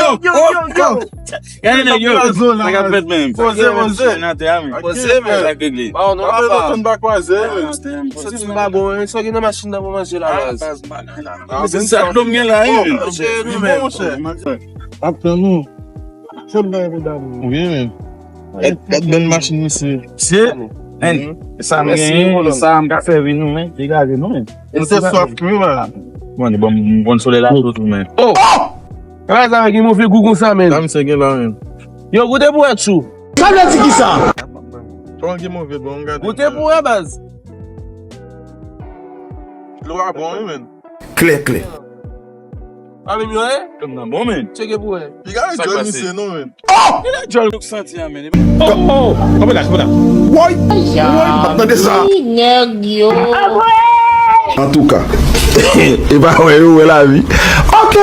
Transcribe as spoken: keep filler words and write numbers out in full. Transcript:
Yo, yo, yo, yo. Gade nèg yo. Sa k ap fèt menm? Poze, poze. Nan tè a, men. Poze, men. Sa k regle? Ba, non, papa. Sa pa bon, hein. Sa gen nan machin nan pou manje la, baz. Se sa dlo m gen la, wi. Ap tann nou. Wi, men. Gad, gad bèl machin, mesye. Se, men, sa m genyen, sa m ka sèvi nou, men. Degaje nou, men. Nou te swaf, wi, man. Bon, bon, bon solèy la, tout, men. Oh! Kaka sa gen move gou konsa, men. Sa misye gen la, men. Yo, goute pou wè, tchou. Sa vle di ki sa? Kòman gen move, bon, gade. Goute pou wè, baz. Dlo a bon, wi, men. Klè, klè. A, men, yo, eh? Kòm nan bon, men. Tcheke pou wè. Piga e djòl misye, non, men. Oh! Piga e djòl nou santi a, men. Oh, oh! Kanpe la, kanpe la. Woy! Woy! M ap tande sa. Nèg yo. Antouka. E pa wè yo wè lavi. Ok.